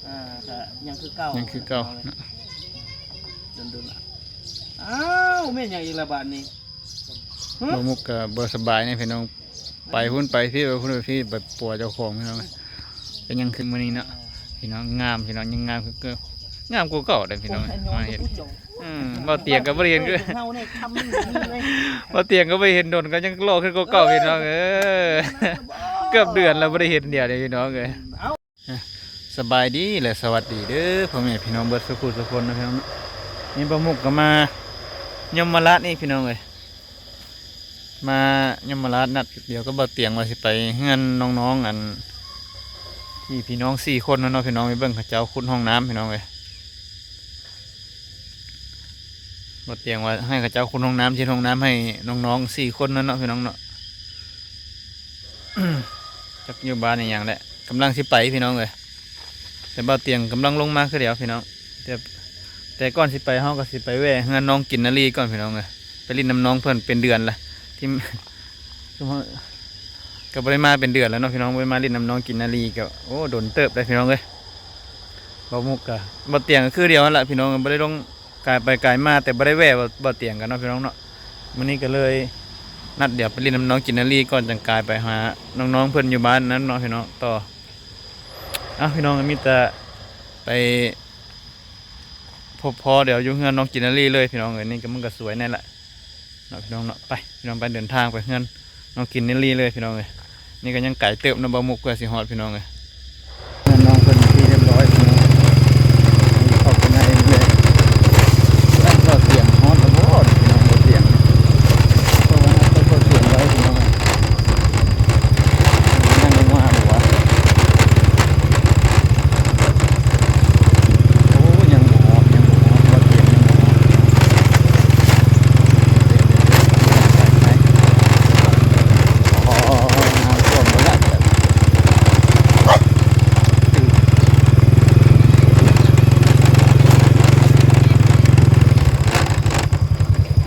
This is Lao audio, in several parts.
ອ່າ ກໍຍັງຄືເກົ່າ ຍັງຄືເກົ່າເນາະ ດົນໆລະ. ອ້າວ ແມ່ນຫຍັງອີກລະບາດນີ້? ຫຶ? ບໍ່ມຸກກໍບໍ່ສະບາຍນີ້ພີ່ນ້ອງ ໄປພຸ້ນໄປພີ້ ໄປພຸ້ນໄປພີ້ ໄປປົວເຈົ້າຂອງພີ່ນ້ອງ. ກໍຍັງຄືມື້ນີ້ເນາະພີ່ນ້ອງ ງາມພີ່ນ້ອງ ຍັງງາມຄືເກົ່າ ງາມກວ່າເກົ່າເດ້ພີ່ນ້ອງ. ມາເຫັນ ອືມ ບໍ່ຕຽງກໍບໍ່ໄດ້ເຫັນ ບໍ່ຕຽງກໍບໍ່ໄດ້ເຫັນດົນ ກໍຍັງຫຼໍ່ຂຶ້ນກວ່າເກົ່າພີ່ນ້ອງເອີຍ. ເກືອບເດືອນແລ້ວບໍ່ໄດ້ເຫັນດຽວນີ້ພີ່ນ້ອງເອີຍ. ສະບາຍດີ ແລະ ສະຫວັດດີເດີ ພໍ່ແມ່ພີ່ນ້ອງເບິດສູ່ຜູ້ສູ່ຄົນເນາະພີ່ນ້ອງເນາະ. ນີ້ບ່າວມຸກກໍມາຍົມມະລາດນີ້ພີ່ນ້ອງເອີຍ ມາຍົມມະລາດ ນັດດຽວກັບບ່າວຕຽງວ່າຊິໄປເຮືອນນ້ອງໆ ອັນ ທີ່ພີ່ນ້ອງສີ່ຄົນນັ້ນເນາະພີ່ນ້ອງ ໄປເບິ່ງເຂົາເຈົ້າຂຸດຮ່ອງນ້ຳພີ່ນ້ອງເອີຍ. ບ່າວຕຽງວ່າໃຫ້ເຂົາເຈົ້າຂຸດຮ່ອງນ້ຳ ເຮັດຮ່ອງນ້ຳໃຫ້ນ້ອງໆສີ່ຄົນນັ້ນເນາະພີ່ນ້ອງເນາະ. ຈັກຢູ່ບ້ານອີ່ຫຍັງແຫຼະ ກຳລັງຊິໄປພີ່ນ້ອງເອີຍ. ແຕ່ບ່າວຕຽງກຳລັງລົງມາຄືດຽວພີ່ນ້ອງ. ແຕ່ ແຕ່ກ່ອນຊິໄປ ເຮົາກໍຊິໄປແວ່ເຮືອນນ້ອງກິນນາລີກ່ອນພີ່ນ້ອງເອີຍ. ໄປຫຼິ້ນນຳນ້ອງເພິ່ນເປັນເດືອນລະ ທີ່ ກໍບໍ່ໄດ້ມາເປັນເດືອນແລ້ວເນາະພີ່ນ້ອງ ບໍ່ໄດ້ມາຫຼິ້ນນຳນ້ອງກິນນາລີກໍ ໂອ້ ດົນເຕີບໄດ໋ພີ່ນ້ອງເອີຍ. ບ່າວມຸກກະ ບ່າວຕຽງກໍຄືດຽວຫັ້ນລະພີ່ນ້ອງ ບໍ່ໄດ້ລົງ ກາຍໄປກາຍມາ ແຕ່ບໍ່ໄດ້ແວ່ບ່າວຕຽງກັນເນາະພີ່ນ້ອງເນາະ. ມື້ນີ້ກໍເລີຍນັດດຽວໄປຫຼິ້ນນຳນ້ອງກິນນາລີກ່ອນ ຈັ່ງກາຍໄປຫານ້ອງໆເພິ່ນຢູ່ບ້ານນັ້ນເນາະພີ່ນ້ອງ ຕໍ່. ເອົ້າ ພີ່ນ້ອງ ມີແຕ່ໄປພົບພໍ້ດຽວຢູ່ເຮືອນນ້ອງກິນນາລີເລີຍພີ່ນ້ອງເອີຍ. ນີ້ກໍມັນກໍສວຍແນ່ລະ ເນາະພີ່ນ້ອງເນາະ. ໄປພີ່ນ້ອງ ໄປເດີນທາງໄປເຮືອນນ້ອງກິນນາລີເລີຍພີ່ນ້ອງເອີຍ. ນີ້ກໍຍັງໄກເຕີບເນາະ ບ່າວມຸກ ກວ່າຊິຮອດພີ່ນ້ອງເອີຍ. ເຮືອນນ້ອງເພິ່ນເປັນທີ່ຮຽບຮ້ອຍພີ່ນ້ອງ ເຂົ້າໄປໃນເລີຍ. ເຮືອນບ່າວຕຽງຮອດແລ້ວບໍ່ພີ່ນ້ອງ? ບ່າວຕຽງ ເພາະວ່າເຂົາເປີດສຽງໄວ້ພີ່ນ້ອງ. ຍັງບໍ່ມາບໍ່ວະ? ໂອ້ ຍັງບໍ່ຮອດ ຍັງບໍ່ຮອດ ບ່າວຕຽງຍັງບໍ່ຮອດ.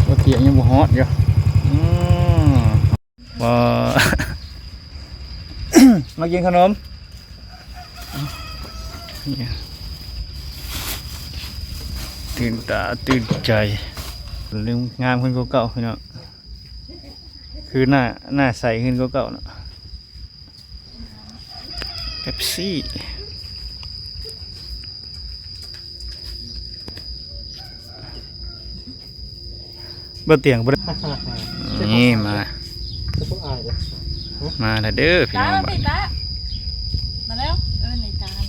ບໍ່ຕຽງຍັງບໍ່ຮອດຢູ່. ອືມ ບໍ່ ມາກິນຂະໜົມ. ຕື່ນຕາຕື່ນໃຈ ລືມງາມຂຶ້ນກວ່າເກົ່າພີ່ນ້ອງ. ຄືໜ້າ ໜ້າໃສຂຶ້ນກວ່າເກົ່າເນາະ. ເປັບຊີ ບໍ່ຕຽງບໍ່ໄດ້ ນີ້ມາ ມາແລ້ວເດີພີ່ນ້ອງ ມາແລ້ວ ເອີ້ນໃນຈານ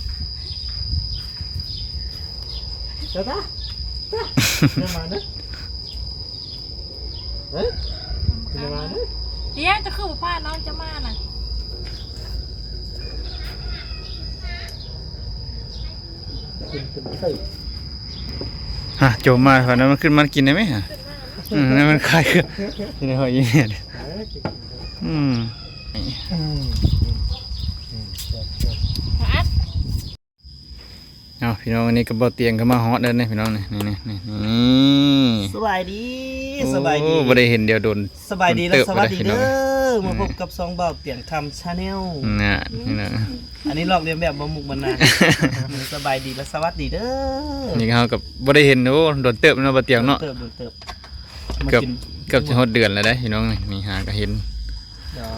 ເດີຕາ ຕາ ມາເດີ. ເອີ ດຽວ ເຈົ້າຄືບໍ່ພານ້ອງເຈົ້າມານະ? ຮະ ໂຈມມາ ພານ້ອງມັນຂຶ້ນມາກິນໄດ້ໄໝ? ຮະ ອືມ ນັ້ນມັນຄາຍເຄື່ອງ ທີ່ໃນຫ້ອງອີ່ແມ່. ອືມ ອືມ ອືມ ອືມ ແຊບໆ. ເອົາ ພີ່ນ້ອງ ອັນນີ້ກໍບ່າວຕຽງກໍມາຮອດແລ້ວນີ້ພີ່ນ້ອງ ນີ້ ນີ້ ນີ້ ນີ້. ສະບາຍດີ ໂອ້ ສະບາຍດີ ບໍ່ໄດ້ເຫັນດຽວດົນ ສະບາຍດີ ແລະ ສະຫວັດດີເດີ ມາພົບກັບຊ່ອງບ່າວຕຽງທຳ Channel ນະ ນີ້ນະ. ອັນນີ້ລອກລຽນແບບບໍ່ມຸກບໍ່ນາ ສະບາຍດີ ແລະ ສະຫວັດດີເດີ. ນີ້ເຮົາກໍບໍ່ໄດ້ເຫັນ ໂອ້ ດົນເຕີບເນາະ ບ່າວຕຽງເນາະ ເຕີບ ເຕີບ. ເກືອບ ເກືອບຊິຮອດເດືອນແລ້ວເດ້ພີ່ນ້ອງ ນີ້ຫາກໍເຫັນ. ດຽວ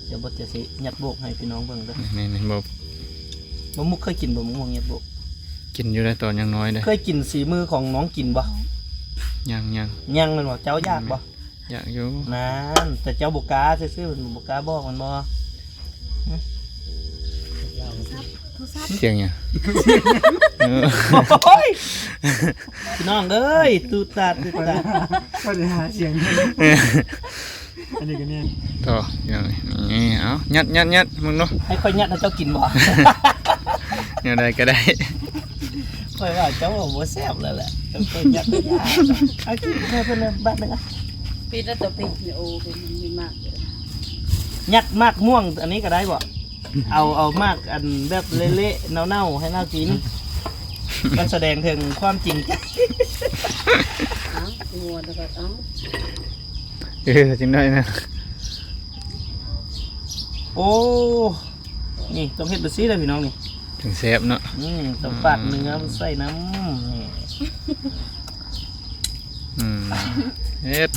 ດຽວບ່າວຕຽງຊິຍັດໂບກໃຫ້ພີ່ນ້ອງເບິ່ງເດີ. ນີ້ໆ ບໍ່ ບໍ່ມຸກເຄີຍກິນບໍ່ ໝາກມ່ວງຍັດໂບກ? ກິນຢູ່ໄດ໋ ຕອນຍັງນ້ອຍເດ້. ເຄີຍກິນສີມືຂອງນ້ອງກິນບໍ່? ຍັງ ຍັງ ຍັງແມ່ນບໍ່? ເຈົ້າຢາກບໍ່? ຢາກຢູ່. ນັ້ນ ແຕ່ເຈົ້າບໍ່ກ້າຊື່ໆ ບໍ່ກ້າບອກແມ່ນບໍ່? ສຽງຫຍັງ? ໂອ້ຍ ພີ່ນ້ອງເອີຍ ຕູດຕາດ ຕູດຕາດ ບໍ່ໄດ້ຫາສຽງ. ອັນນີ້ກໍແມ່ນ ຕໍ່ ພີ່ນ້ອງເອີຍ ນີ້ ເອົາ ຍັດໆໆ ເບິ່ງດູ ໃຫ້ຂ້ອຍຍັດໃຫ້ເຈົ້າກິນບໍ່? ແນວໃດກໍໄດ້ ຂ້ອຍວ່າເຈົ້າບໍ່ແຊບແລ້ວແຫຼະ ຂ້ອຍຍັດໃຫ້ ເອົາກິນໃຫ້ເພິ່ນບາດໜຶ່ງອະ. ປິດແລ້ວຕົວປິດ ໂອ ເປັນມັນມີໝາກ ຍັດໝາກມ່ວງອັນນີ້ກໍໄດ້ບໍ່? ເອົາ ເອົາໝາກອັນແບບເລະໆ ເນົ່າໆ ໃຫ້ລາວກິນ ມັນສະແດງເຖິງຄວາມຈິງໃຈ. ເອົາ ງົວແລ້ວກໍເອົາ ເອີ ຈັ່ງໃດນະ. ໂອ້ ນີ້ຕ້ອງເຮັດແບບຊີ້ແຫຼະພີ່ນ້ອງນີ້ ຈັ່ງແຊບເນາະ. ອືມ ຕ້ອງປາດເນື້ອມັນໃສ່ນຳ. ອືມ ເຮັດ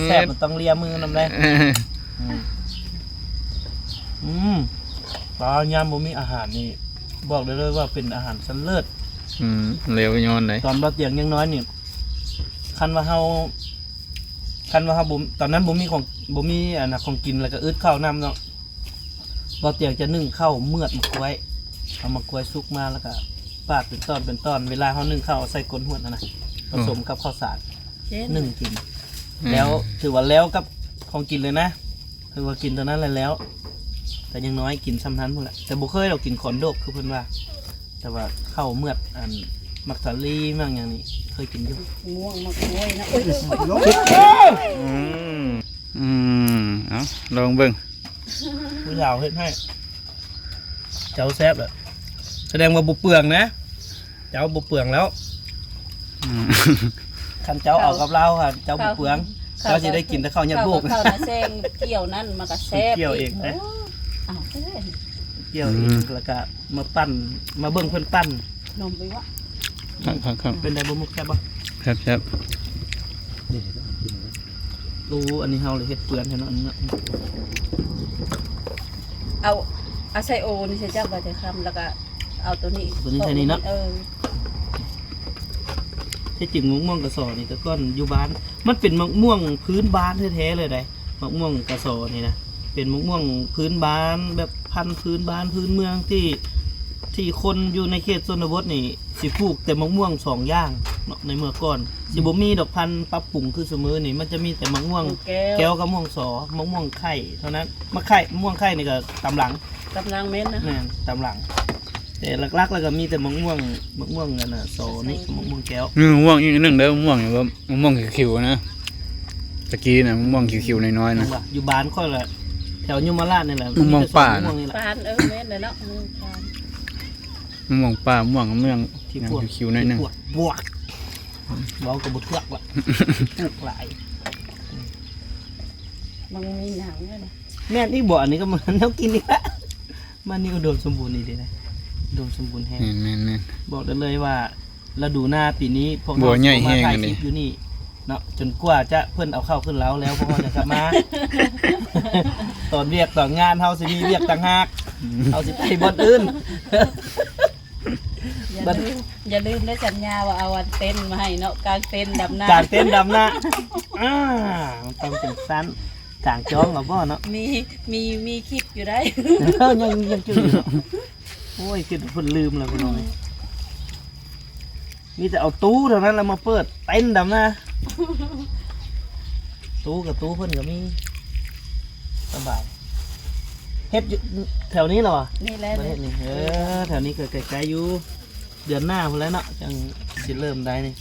ແຊບ ເຮັດ ມັນຕ້ອງເລຍມືນຳເດ້. ເອີ ອືມ ອືມ ປາຍາມບໍ່ມີອາຫານນີ້ ບອກໄດ້ເລີຍວ່າເປັນອາຫານຊັ້ນເລີດ. ອືມ ເລວຍ້ອນໃດ໋. ຕອນບ່າວຕຽງຍັງນ້ອຍນີ້ ຄັນວ່າເຮົາ ຄັນວ່າເຮົາບໍ່ ຕອນນັ້ນບໍ່ມີຂອງ ບໍ່ມີອັນນະ ຂອງກິນ ແລ້ວກໍອຶດເຂົ້ານຳເນາະ. ບ່າວຕຽງຈະໜຶ້ງເຂົ້າເມືອດໝາກກ້ວຍ ເອົາໝາກກ້ວຍສຸກມາ ແລ້ວກໍປາດເປັນຕອນເປັນຕອນ. ເວລາເຮົາໜຶ້ງເຂົ້າ ເອົາໃສ່ກົ້ນຫວດຫັ້ນນະ ອືມ ປະສົມກັບເຂົ້າສານ ເຊັ່ນ ໜຶ້ງກິນ. ອືມ ແລ້ວຖືວ່າແລ້ວກັບຂອງກິນເລີຍນະ. ຄືວ່າກິນຕອນນັ້ນແຫຼະແລ້ວ ແຕ່ຍັງນ້ອຍກິນຊ່ຳນັ້ນພຸ້ນແຫຼະ. ແຕ່ບໍ່ເຄີຍດອກກິນຂອນໂດກຄືເພິ່ນວ່າ ແຕ່ວ່າເຂົ້າເມືອດ ອັນ ໝາກສາລີໝາກຫຍັງນີ້ເຄີຍກິນຢູ່. ມ່ວງໝາກກ້ວຍນະ. ໂອ້ຍ ອືມ ອືມ ເອົາລອງເບິ່ງ ຜູ້ສາວເຮັດໃຫ້. ເຈົ້າແຊບແຫຼະ ສະແດງວ່າບໍ່ເປືອງນະ. ເຈົ້າບໍ່ເປືອງແລ້ວ. ອືມ ຄັນເຈົ້າເອົາກັບລາວ ເຈົ້າບໍ່ເປືອງ. ເຈົ້າຊິໄດ້ກິນແຕ່ເຂົ້າຍາດໂບກ. ເຂົ້ານະແຊງກ່ຽວນັ້ນ ມັນກໍແຊບ. ກ່ຽວເອງນະ. ເອີ ອ້າວ ກ່ຽວເອງ. ອືມ ແລ້ວກໍມາປັ່ນ ມາເບິ່ງເພິ່ນປັ່ນ. ນົມໄປວະ. ຄັກໆໆ. ເປັນໄດ໋ ບໍ່ມຸກແຊບບໍ່? ແຊບໆ. ໂອ້ ອັນນີ້ເຮົາເລີຍເຮັດເປື້ອນໃຫ້ເນາະ ອັນນີ້ເນາະ. ເອົາ ເອົາໃສ່ໂອນີ້ໃສ່ຈັກບາດຈັກຄຳ ແລ້ວກໍເອົາໂຕນີ້ ໂຕນີ້ໃສ່ນີ້ເນາະ. ເອີ ທີ່ຈິງໝາກມ່ວງກະສໍນີ້ ແຕ່ກ່ອນຢູ່ບ້ານ ມັນເປັນໝາກມ່ວງພື້ນບ້ານແທ້ໆເລີຍໃດ໋. ໝາກມ່ວງກະສໍນີ້ນະ ເປັນໝາກມ່ວງພື້ນບ້ານ ແບບພັນພື້ນບ້ານພື້ນເມືອງ ທີ່ ທີ່ຄົນຢູ່ໃນເຂດຊົນນະບົດນີ້ ຊິປູກແຕ່ໝາກມ່ວງສອງຢ່າງເນາະ ໃນເມື່ອກ່ອນ. ອືມ ຊິບໍ່ມີດອກພັນປັບປຸງຄືຊຸມື້ນີ້ ມັນຈະມີແຕ່ໝາກມ່ວງແກ້ວ ແກ້ວກັບມ່ວງສໍ ໝາກມ່ວງໄຂ່ເທົ່ານັ້ນ. ໝາກໄຂ່ ມ່ວງໄຂ່ນີ້ກໍຕາມຫຼັງ. ຕາມຫຼັງແມ່ນນະ. ແມ່ນ ຕາມຫຼັງ. ແຕ່ຫຼັກໆແລ້ວກໍມີແຕ່ໝາກມ່ວງ ໝາກມ່ວງອັນນ່າ ສໍນີ້ກັບໝາກມ່ວງແກ້ວ. ອືມ ມ່ວງອີກໜຶ່ງເດີ ມ່ວງຫຍັງ ໝາກມ່ວງຂິວໆນະ ຕະກີ້ນະ ໝາກມ່ວງຂິວໆນ້ອຍໆນະ. ຢູ່ບ້ານຂ້ອຍລະ ແຖວຍົມມະລາດນີ້ແຫຼະ ໝາກມ່ວງປ່ານະ ມີແຕ່ສວນໝາກມ່ວງນີ້ແຫຼະ. ປານ ເອີ ແມ່ນແຫຼະເນາະ ໝາກປ່ານ ມ່ວງຂິວໆໜ້ອຍໜຶ່ງ ບວກ ເວົ້າກໍບໍ່ຖືກລະ ປູກຫຼາຍ. ມັນມີຫຍັງເດ້ ແມ່ນອີກບໍ່? ອັນນີ້ກໍແນວກິນອີກລະ. ບ້ານນີ້ອຸດົມສົມບູນອີ່ຫຼີນະ ອຸດົມສົມບູນແຮງ. ແມ່ນໆໆ ບອກໄດ້ເລີຍວ່າລະດູໜ້າປີນີ້ ພວກເຮົາຊິມາຖ່າຍຄລິບຢູ່ນີ້ເນາະ ຈົນກວ່າຈະເພິ່ນເອົາເຂົ້າຂຶ້ນເລົາແລ້ວ ພວກເຮົາຈະກັບມາ. ຕອນວຽກຕອນງານເຮົາຊິມີວຽກຕ່າງຫາກ ເຮົາຊິໄປບ່ອນອື່ນ. ຢ່າລືມ ຢ່າລືມໄດ້ສັນຍາວ່າເອົາອັນເຕັນມາໃຫ້ເນາະ ກາງເຕັນດຳນາ ກາງເຕັນດຳນາ. ອ່າ ມັນຕ້ອງຈັ່ງຊັ້ນ ກາງຈ້ອງເອົາບໍ່ເນາະ. ມີ ມີ ມີຄລິບຢູ່ໄດ໋. ເອີ ຍັງ ຍັງຈື່ຢູ່ເນາະ. ໂອ້ຍ ຄິດວ່າເພິ່ນລືມແລ້ວພີ່ນ້ອງເອີຍ. ມີແຕ່ເອົາຕູ້ເທົ່ານັ້ນລະມາເປີດເຕັນດຳນາ. ຕູ້ກັບຕູ້ເພິ່ນກໍມີ ສະບາຍ. ເຮັດຢູ່ແຖວນີ້ລະຫວາ? ນີ້ແຫຼະ ມາເຮັດນີ້. ເອີ ແຖວນີ້ກໍໃກ້ໆຢູ່ ເດືອນໜ້າພຸ້ນແຫຼະເນາະ ຈັ່ງຊິເລີ່ມໄດ້ນີ້.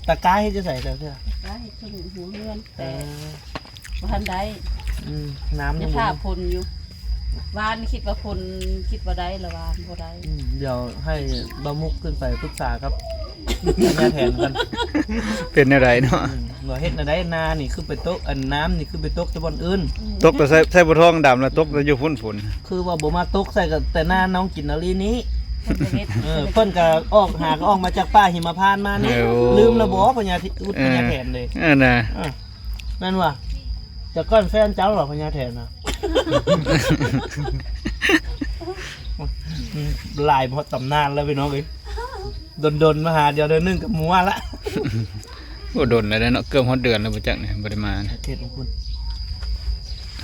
ຕາກ້າເຮັດຢູ່ໃສແຕ່ເທື່ອ? ຕາກ້າເຮັດເທິງຫົວເຮືອນ ເອີ ແຕ່ບໍ່ທັນໄດ້. ອືມ ນ້ຳຍັງບໍ່ ຖ້າຝົນຢູ່. ວານຄິດວ່າຝົນ ຄິດວ່າໄດ້ລະ ວານບໍ່ໄດ້. ອືມ ດຽວໃຫ້ບ່າວມຸກຂຶ້ນໄປປຶກສາກັບຍາແຖນກ່ອນ ເປັນແນວໃດເນາະ. ອືມ ວ່າເຮັດແນວໃດ ນານີ້ຄືໄປຕົກ ອັນ ນ້ຳນີ້ຄືໄປຕົກແຕ່ບ່ອນອື່ນ. ຕົກແຕ່ໄຊ ໄຊບົວທອງດຳ ລະຕົກແຕ່ຢູ່ພຸ້ນ. ຄືວ່າບໍ່ມາຕົກໃສ່ກໍແຕ່ໜ້ານ້ອງກິນນາລີນີ້. ເອີ ເພິ່ນກໍອອກ ຫາກໍອອກມາຈາກປ່າຫິມະພານມານີ້. ໂອ້ ລືມລະບໍພະຍາທິ ອຸດ ເອີ ພະຍາແຖນເດ້. ເອີນະ ເອີ ແມ່ນວ່າ ແຕ່ກ່ອນແຟນເຈົ້າຫວາພະຍາແຖນນະ? ຫຼາຍຮອດຕຳນານແລ້ວພີ່ນ້ອງເອີຍ ດົນໆມາຫາດຽວເທື່ອໜຶ່ງກໍມົວລະ. ໂອ້ ດົນແລ້ວເນາະ ເກືອບຮອດເດືອນແລ້ວບໍ່ຈັກນີ້ ບໍ່ໄດ້ມານະ. ເຂດຂອງຄຸນ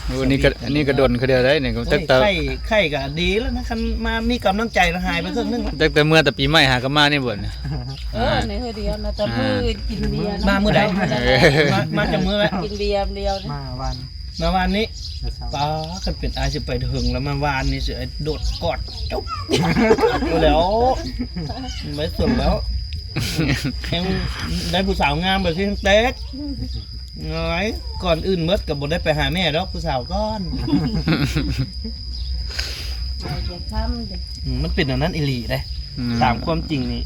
ໂອ້ ນີ້ກໍ ອັນນີ້ກໍດົນຄືດຽວໄດ໋ນີ້. ໂອ້ຍ ຈັກແຕ່ ໄຂ້ ໄຂ້ກໍດີແລ້ວນະ ຄັນມາມີກຳລັງໃຈລະຫາຍໄປເຄິ່ງໜຶ່ງລະ. ຈັກແຕ່ເມື່ອແຕ່ປີໃໝ່ຫາກໍມານີ້ບໍ່ນະ. ເອີ ໃນເທື່ອດຽວນະ ແຕ່ມື້ກິນເບຍນະ. ມາມື້ໃດ? ມາ ມາຈັກມື້ລະ? ກິນເບຍດຽວນະ ມາວານ ມາວານນີ້. ປ້າ ຄັນເປັນອ້າຍຊິໄປເຖິງລະ ມາວານນີ້ຊິໂດດກອດ ຈຸບ ແລ້ວ ໄປສົນແລ້ວ ແຮງໄດ້ຜູ້ສາວງາມແບບຊີ້ແຮງແຕກ. ນ້ອຍ ກ່ອນອື່ນໝົດກໍບໍ່ໄດ້ໄປຫາແມ່ດອກ ຜູ້ສາວກ່ອນ. ອືມ ມັນເປັນແນວນັ້ນອີ່ຫຼີເດ້. ອືມ ຕາມຄວາມຈິງນີ້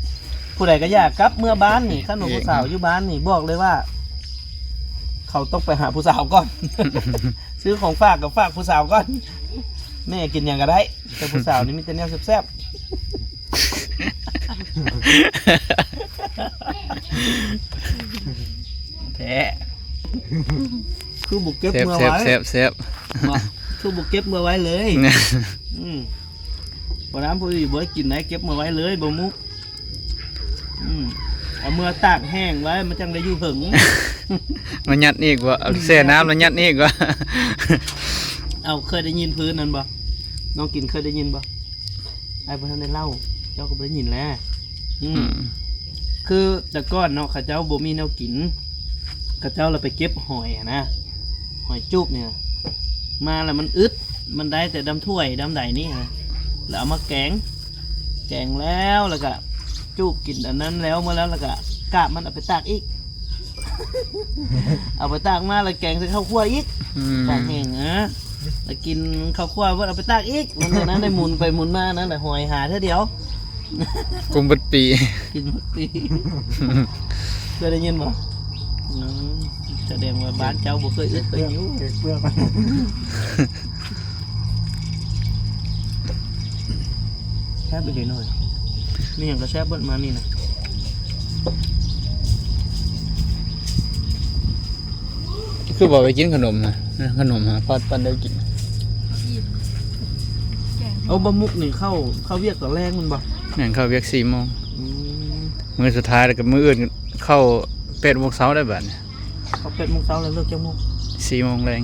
ຜູ້ໃດກໍຢາກກັບເມືອບ້ານນີ້ ຄັນວ່າຜູ້ສາວຢູ່ບ້ານນີ້ ບອກເລີຍວ່າ ເຂົາຕ້ອງໄປຫາຜູ້ສາວກ່ອນ ຊື້ຂອງຝາກກໍຝາກຜູ້ສາວກ່ອນ. ແມ່ກິນຫຍັງກໍໄດ້ ແຕ່ຜູ້ສາວນີ້ມີແຕ່ແນວແຊບໆ. ແທ້ ຄືບໍ່ເກັບເມືອໄວ້ ແຊບໆໆ ບໍ່ ຄືບໍ່ເກັບເມືອໄວ້ເລີຍ ອືມ ບໍ່ນ້ຳ ຜູ້ດີບໍ່ໄດ້ກິນໄດ້ ເກັບເມືອໄວ້ເລີຍ ບໍ່ມຸກ ອືມ ເອົາເມືອຕາກແຫ້ງໄວ້ ມັນຈັ່ງໄດ້ຢູ່ເຖິງ ມາຍັດອີກບໍ່ ເອົາແຊ່ນ້ຳແລ້ວຍັດອີກບໍ່ ເອົາ ເຄີຍໄດ້ຍິນພື້ນນັ້ນບໍ່ ນ້ອງກິນເຄີຍໄດ້ຍິນບໍ່? ອ້າຍບໍ່ທັນໄດ້ເລົ່າ ເຈົ້າກໍບໍ່ໄດ້ຍິນແຫຼະ ອືມ ອືມ ຄືແຕ່ກ່ອນເນາະ ເຂົາເຈົ້າບໍ່ມີແນວກິນ ເຂົາເຈົ້າລະໄປເກັບຫອຍຫັ້ນນະ ຫອຍຈູບນີ້ ມາລະມັນອຶດ ມັນໄດ້ແຕ່ດຳຖ້ວຍດຳໃດນີ້ຫັ້ນ ລະເອົາມາແກງ ແກງແລ້ວ ລະກະຈູບກິນອັນນັ້ນແລ້ວ ເມື່ອແລ້ວ ລະກະກາບມັນເອົາໄປຕາກອີກ ເອົາໄປຕາກມາລະແກງໃສ່ເຂົ້າຂົ້ວອີກ ອືມ ຕາກແຫ້ງນະ ລະກິນເຂົ້າຂົ້ວເບິດ ເອົາໄປຕາກອີກ ມັນແບບນັ້ນ ໄດ້ໝູນໄປໝູນມານັ້ນແຫຼະ ຫອຍຫາເທື່ອດຽວ ກຸມເບິດປີ ກິນເບິດປີ ເຄີຍໄດ້ຍິນບໍ່? ອືມ ສະແດງວ່າບ້ານເຈົ້າບໍ່ເຄີຍອຶດເຄີຍຫິວ ເກັບເປືອກ ແຊບອີ່ຫຼີເນາະ ມີຫຍັງກໍແຊບເບິດມານີ້ນະ. ຄືບໍ່ໄປກິນຂະໜົມນະ ຂະໜົມຫາພາດປັນໄດ້ກິນ. ເອົາ ບໍ່ມຸກນີ້ເຂົ້າ ເຂົ້າວຽກຕອນແລງແມ່ນບໍ່? ແມ່ນ ເຂົ້າວຽກສີ່ໂມງ. ອືມ ມື້ສຸດທ້າຍ ແລ້ວກໍມື້ອື່ນເຂົ້າແປດໂມງເຊົ້າໄດ້ບາດນີ້. ເຂົ້າແປດໂມງເຊົ້າ ແລ້ວເລີກຈັກໂມງ? ສີ່ໂມງແລງ.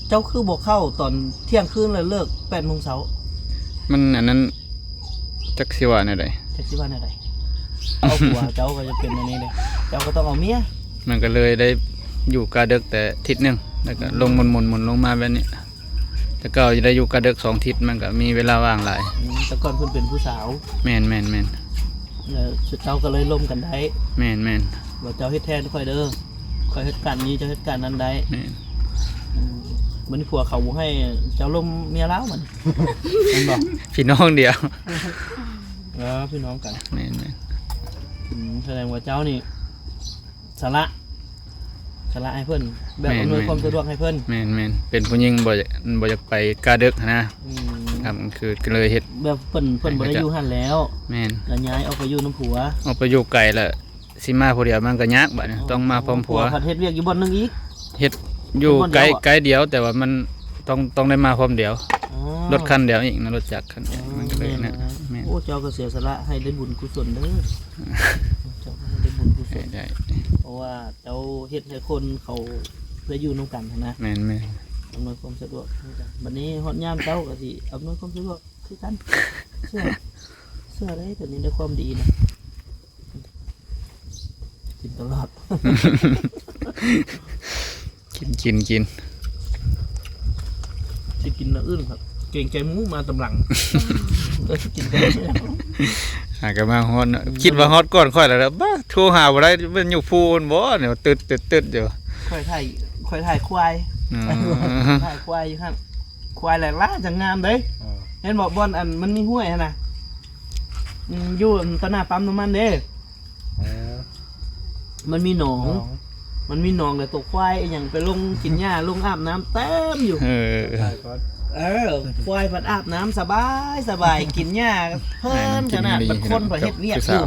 ເຈົ້າຄືບໍ່ເຂົ້າຕອນທ່ຽງຄືນ ແລ້ວເລີກແປດໂມງເຊົ້າ? ມັນອັນນັ້ນ ຈັກຊິວ່າແນວໃດ ຈັກຊິວ່າແນວໃດ ເອົາຜົວເຈົ້າກໍຈະເປັນແນວນີ້ເດ້ ເຈົ້າກໍຕ້ອງເອົາເມຍ. ມັນກໍເລີຍໄດ້ຢູ່ກະເດິກແຕ່ທິດໜຶ່ງ ແລ້ວກໍ ອືມ ລົງໝຸນໆ ໝຸນລົງມາແບບນີ້ ແຕ່ເກົ່າຈະໄດ້ຢູ່ກະເດິກສອງທິດ ມັນກໍມີເວລາວ່າງຫຼາຍ. ອືມ ແຕ່ກ່ອນເພິ່ນເປັນຜູ້ສາວ. ແມ່ນໆໆ ແລ້ວເຈົ້າກໍເລີຍລົມກັນໄດ້. ແມ່ນໆ ວ່າເຈົ້າເຮັດແທນຂ້ອຍເດີ ຂ້ອຍເຮັດການນີ້ ເຈົ້າເຮັດການນັ້ນໄດ້. ແມ່ນ ອືມ ບັດນີ້ຜົວເຂົາບໍ່ໃຫ້ເຈົ້າລົມເມຍລາວບັດນີ້ ແມ່ນບໍ່? ພີ່ນ້ອງດຽວ ເອີ ພີ່ນ້ອງກັນ. ແມ່ນໆ ອືມ ສະແດງວ່າເຈົ້ານີ້ສະຫຼະ ສະຫຼະໃຫ້ເພິ່ນ ແບບ ແມ່ນໆ ອຳນວຍຄວາມສະດວກໃຫ້ເພິ່ນ. ແມ່ນໆ ເປັນຜູ້ຍິງບໍ່ ບໍ່ຢາກໄປກະເດິກຫັ້ນນະ. ອືມ ຄ່ຳຄືນກໍເລີຍເຮັດ ແບບເພິ່ນ ເພິ່ນບໍ່ໄດ້ຢູ່ຫັ້ນແລ້ວ. ແມ່ນ ກໍຍ້າຍອອກໄປຢູ່ນຳຜົວ ອອກໄປຢູ່ໄກແລ້ວ ຊິມາຜູ້ດຽວມັນກໍຍາກບາດນີ້. ອໍ ຕ້ອງມາພ້ອມຜົວ ຜົວພັດເຮັດວຽກຢູ່ບ່ອນໜຶ່ງອີກ. ເຮັດຢູ່ໃກ້ ໃກ້ດຽວ ແຕ່ວ່າມັນຕ້ອງ ຕ້ອງໄດ້ມາພ້ອມດຽວ. ອໍ ລົດຄັນດຽວອີກນະ ລົດຈັກຄັນດຽວ. ອໍ ມັນກໍເລີຍນະ. ແມ່ນ ແມ່ນ ໂອ້ ເຈົ້າກໍເສຍສະຫຼະໃຫ້ໄດ້ບຸນກຸສົນເດີ ເຈົ້າກໍໃຫ້ໄດ້ບຸນກຸສົນ. ໄດ້ ເພາະວ່າເຈົ້າເຮັດໃຫ້ຄົນເຂົາໄດ້ຢູ່ນຳກັນຫັ້ນນະ. ແມ່ນໆ ອຳນວຍຄວາມສະດວກໃຫ້ກັນ. ບັດນີ້ຮອດຍາມເຈົ້າກໍຊິອຳນວຍຄວາມສະດວກຄືກັນ. ເຊື່ອ ເຊື່ອເດ້ ຕົວນີ້ໄດ້ຄວາມດີນະ. ກິນຕະຫຼອດ ກິນ ກິນ ກິນ ຊິກິນແນວອື່ນຄັບ ເກງໃຈໝູມາຕາມຫຼັງ ເອີ ກິນໄດ້. ຫາກໍມາຮອດເນາະ ອືມ ຄິດວ່າຮອດກ່ອນຂ້ອຍແລ້ວ ບາດ ໂທຫາບໍ່ໄດ້ ແມ່ນຢູ່ພູພຸ້ນບໍ່ ເນາະ ຕຶດໆໆຢູ່. ຂ້ອຍຖ່າຍ ຂ້ອຍຖ່າຍຄວາຍ ອໍ ຖ່າຍຄວາຍຢູ່ຫັ້ນ ຄວາຍຫຼາຍໆ ຈັ່ງງາມເດ້. ອໍ ເຫັນບໍ່ ບ່ອນອັນມັນມີຫ້ວຍຫັ້ນນະ ອືມ ຢູ່ຕໍ່ໜ້າປ້ຳນ້ຳມັນເດ້. ເອີ ມັນມີໜອງ ໜອງ ມັນມີໜອງ ແລ້ວຕົວຄວາຍອີ່ຫຍັງໄປລົງກິນຫຍ້າ ລົງອາບນ້ຳເຕັມຢູ່. ເອີ ເອີ ຄວາຍພັດອາບນ້ຳສະບາຍ ສະບາຍ ກິນຫຍ້າເພີນຂະໜາດ. ແມ່ນ ມັນກິນດີ ບັດຄົນພັດເຮັດວຽກຢູ່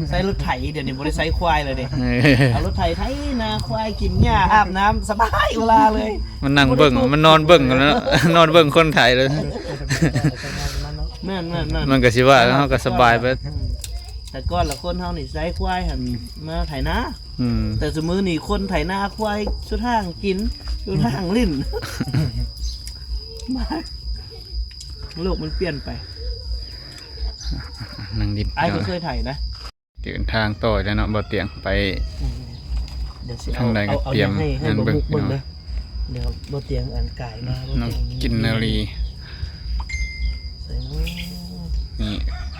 ໃຊ້ລົດໄຖ ດຽວນີ້ບໍ່ໄດ້ໃຊ້ຄວາຍແລ້ວເດ້. ເອີ ເອົາລົດໄຖໄຖນາຄວາຍ ກິນຫຍ້າ ອາບນ້ຳ ສະບາຍອຸລາເລີຍ. ມັນນັ່ງເບິ່ງ ບໍ່ໄດ້ຕົກ ມັນນອນເບິ່ງກັນແລ້ວເນາະ ນອນເບິ່ງຄົນໄຖເລີຍ. ແມ່ນໆໆ ມັນກໍຊິວ່າ ເຮົາກໍສະບາຍໄປ. ອືມ ແຕ່ກ່ອນລະຄົນເຮົານີ້ໃຊ້ຄວາຍຫັ້ນມາໄຖນາ. ອືມ ແຕ່ຊຸມື້ນີ້ຄົນໄຖນາຄວາຍຊຸດຮ່າງກິນ ຊຸດຮ່າງຫຼິ້ນ. ໂລກມັນປ່ຽນໄປ. ນັ່ງດິນ ອ້າຍກໍເຄີຍໄຖນະ. ເດີນທາງຕໍ່ແລ້ວເນາະ ບໍ່ຕຽງໄປ ອືມ ດຽວຊິເອົາ ທາງໃດກໍ ເອົາ ຕຽມ ໃຫ້ ໃຫ້ ຫັ້ນ ບໍ່ ເບິ່ງ ບຸກເບິ່ງເດີ. ເນາະ ດຽວບໍ່ຕຽງອັນກາຍມາ ນ້ອງກິນນາລີ ໃສ່ເນາະ ນີ້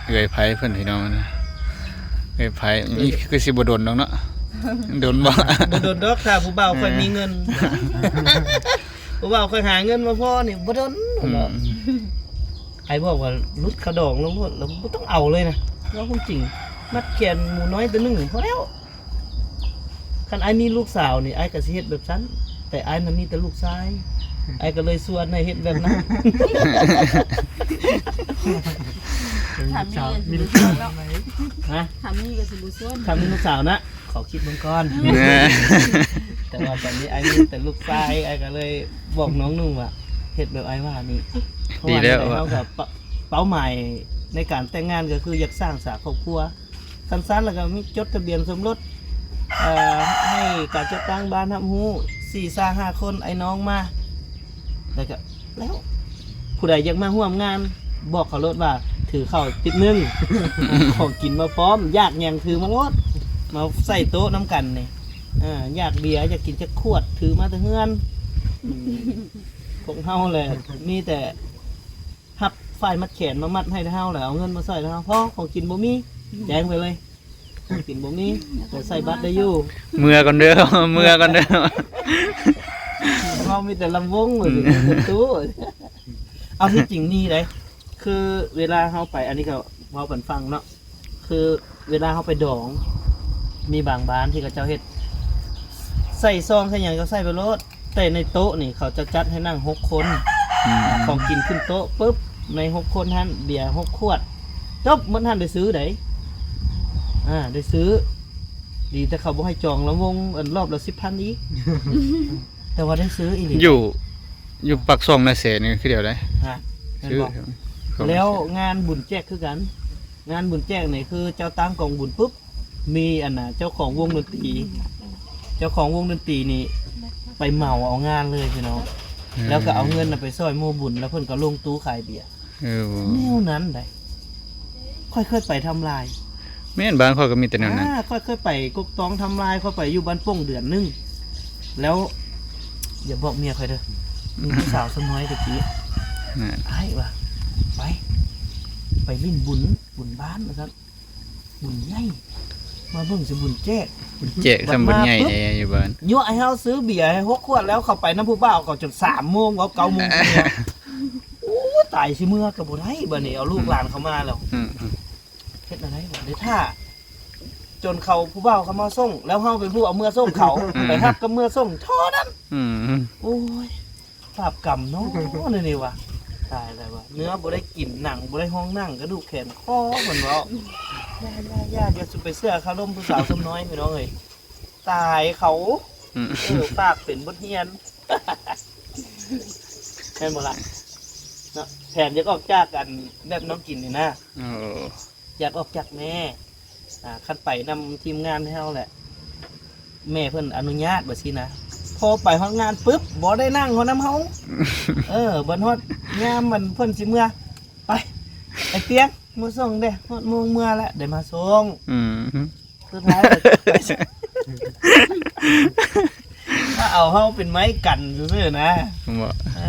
ເອື້ອຍໄພເພິ່ນ ພີ່ນ້ອງນະ ເອື້ອຍໄພ. ນີ້ຄືຊິບໍ່ດົນດອກເນາະ ດົນບໍ່? ບໍ່ດົນດອກ ຖ້າຜູ້ບ່າວຂ້ອຍມີເງິນ ເອີ ຜູ້ບ່າວຂ້ອຍຫາເງິນມາພໍນີ້ບໍ່ດົນ. ອືມ ເນາະ ອ້າຍບອກວ່າຫຼຸດຄ່າດອງລົງໂລດ ແລ້ວບໍ່ຕ້ອງເອົາເລີຍນະ ເວົ້າຄວາມຈິງ ມັດແຂນໝູນ້ອຍຕົວໜຶ່ງພໍແລ້ວ. ຄັນອ້າຍມີລູກສາວນີ້ ອ້າຍກໍຊິເຮັດແບບຊັ້ນ ແຕ່ອ້າຍນະມີແຕ່ລູກຊາຍ ອ້າຍກໍເລີຍຊວນໃຫ້ເຮັດແບບນັ້ນ. ຖ້າມີກໍຊິບໍ່ຊວນເນາະ ຮະ? ຖ້າມີກໍຊິບໍ່ຊວນ ຖ້າມີລູກສາວນະ ຂໍຄິດເບິ່ງກ່ອນ ແນ່ ແຕ່ວ່າຕອນນີ້ອ້າຍມີແຕ່ລູກຊາຍ ອ້າຍກໍເລີຍບອກນ້ອງນຸ່ງວ່າ ເຮັດແບບອ້າຍວ່ານີ້ ເພາະວ່າ ດີແລ້ວ ໃນເຮົາກໍເປົ້າ ເປົ້າໝາຍໃນການແຕ່ງງານກໍຄືຢາກສ້າງສາຄອບຄົວ ສັ້ນໆ ແລ້ວກໍມີຈົດທະບຽນສົມລົດ ເອີ ໃຫ້ການຈັດຕັ້ງບ້ານຮັບຮູ້ ສີ່ສາມຫ້າຄົນ ອ້າຍນ້ອງມາ ແລ້ວກໍ ແລ້ວ ຜູ້ໃດຢາກມາຮ່ວມງານ ບອກເຂົາໂລດວ່າ ຖືເຂົ້າຕິບໜຶ່ງ ຂອງກິນມາພ້ອມ ຢາກຫຍັງຖືມາໂລດ ມາໃສ່ໂຕະນຳກັນນີ້ ເອີ ຢາກເບຍ ຢາກກິນຈັກຂວດ ຖືມາແຕ່ເຮືອນ ພວກເຮົາແຫຼະ ມີແຕ່ຮັບຝ້າຍມັດແຂນມາມັດໃຫ້ເຮົາ ແລ້ວເອົາເງິນມາໃສ່ເຮົາ ພໍ ຂອງກິນບໍ່ມີ ແຈ້ງໄປເລີຍ ຂອງກິນບໍ່ມີ ແຕ່ໃສ່ບັດໄດ້ຢູ່ ເມືອກ່ອນເດີ ເມືອກ່ອນເດີ ເຮົາມີແຕ່ລຳວົງ ອືມ ເປັນຕູ້ ເອົາທີ່ຈິງນີ້ເດ້ ຄືເວລາເຮົາໄປ ອັນນີ້ກໍເວົ້າປັນຟັງເນາະ ຄືເວລາເຮົາໄປດອງ ມີບາງບ້ານທີ່ເຂົາເຈົ້າເຮັດ ໃສ່ຊອງໃສ່ຫຍັງກໍໃສ່ໄປໂລດ ແຕ່ໃນໂຕະນີ້ເຂົາຈະຈັດໃຫ້ນັ່ງຫົກຄົນ ອືມ ຂອງກິນຂຶ້ນໂຕະປຶບ ໃນຫົກຄົນຫັ້ນ ເບຍຫົກຂວດ ຈົບ ໝົດຫັ້ນ ໄດ້ຊື້ໃດ໋ ອາ ໄດ້ຊື້ ດີແຕ່ເຂົາບໍ່ໃຫ້ຈອງລຳວົງ ອັນ ລອບລະສິບພັນອີກ ແຕ່ວ່າໄດ້ຊື້ອີ່ຫຼີ ຢູ່ ຢູ່ປາກຊ່ອງນາແສນີ້ຄືດຽວໃດ໋ ຮະ ແມ່ນບໍ່? ຊື້ ແລ້ວງານບຸນແຈກຄືກັນ ງານບຸນແຈກນີ້ຄືເຈົ້າຕັ້ງກອງບຸນປຶບ ມີອັນນ່າ ເຈົ້າຂອງວົງດົນຕີ ເຈົ້າຂອງວົງດົນຕີນີ້ໄປເໝົາເອົາງານເລີຍພີ່ນ້ອງ ເອີ ແລ້ວກໍເອົາເງິນນະໄປຊ່ອຍໝູ່ບຸນ ແລ້ວເພິ່ນກໍລົງຕູ້ຂາຍເບຍ ເອີ ແນວນັ້ນໃດ໋ ຂ້ອຍເຄີຍໄປທຳລາຍ ແມ່ນ ບ້ານຂ້ອຍກໍມີແຕ່ແນວນັ້ນ ອາ ຂ້ອຍເຄີຍໄປກົກຕອງທຳລາຍ ຂ້ອຍໄປຢູ່ບ້ານໂປ່ງເດືອນໜຶ່ງ ແລ້ວ ຢ່າບອກເມຍຂ້ອຍເດີ ມີຜູ້ສາວຊຳນ້ອຍຕະກີ້ ນັ້ນ ອ້າຍວ່າ ໄປ ໄປຫຼິ້ນບຸນ ບຸນບ້ານວ່າຊັ້ນ ບຸນໃຫຍ່ ມາເບິ່ງຊິບຸນແຈກ ແຈກ ບັດ ສຳບຸນໃຫຍ່ ມາປຶບ ແດ່ຢູ່ບ້ານ ຍົວະໃຫ້ເຮົາຊື້ເບຍໃຫ້ຫົກຂວດ ແລ້ວເຂົ້າໄປນຳຜູ້ບ່າວເຂົາຈົນສາມໂມງ ເວົ້າເກົ້າໂມງເມືອ ໂອ້ ຕາຍ ຊິເມືອກໍບໍ່ໄດ້ ບາດນີ້ເອົາລູກຫຼານເຂົ້າມາແລ້ວ ອືມ ເຮັດແນວໃດບາດນີ້ ຖ້າຈົນເຂົາ ຜູ້ບ່າວເຂົາມາສົ່ງ ແລ້ວເຮົາເປັນຜູ້ເອົາເມືອສົ່ງເຂົາ ອືມ ໄປຮັບກັບເມືອສົ່ງເທົ່ານັ້ນ ອືມ ໂອ້ຍ ບາບກຳເນາະ ແນວນີ້ວ່າ ຕາຍແລ້ວວ່າ ເນື້ອບໍ່ໄດ້ກິນ ໜັງບໍ່ໄດ້ຮອງໜັງ ກະດູກແຂນຄໍ ເພິ່ນເວົ້າ ຢ່າໆໆ ຢ່າສຸໄປເຊື່ອຄາລົມຜູ້ສາວຊຳນ້ອຍ ພີ່ນ້ອງເອີຍ ຕາຍເຂົາ ອືມ ເອີ ຝາກເປັນບົດຮຽນ ແມ່ນບໍ່ລະ ເນາະ ແຜນຢາກອອກຈາກ ອັນ ແບບນ້ອງກິນນີ້ນະ ໂອ້ ຢາກອອກຈາກແມ່ ອ່າ ຄັນໄປນຳທີມງານເຮົາແຫຼະ ແມ່ເພິ່ນອະນຸຍາດວ່າຊີ້ນະ ພໍໄປຮອດງານປຶບ ບໍ່ໄດ້ນັ່ງຮອດນຳເຮົາ ເອີ ບັດຮອດຍາມມັນເພິ່ນຊິເມືອ ໄປ ໄອ້ປຽງ ມາສົ່ງເດ້ ຮອດໂມງເມືອແລ້ວ ໄດ້ມາສົ່ງ ອືມ ສຸດທ້າຍ ມາເອົາເຮົາເປັນໄມ້ກັນຊື່ໆນະ ບໍ່ ເອີ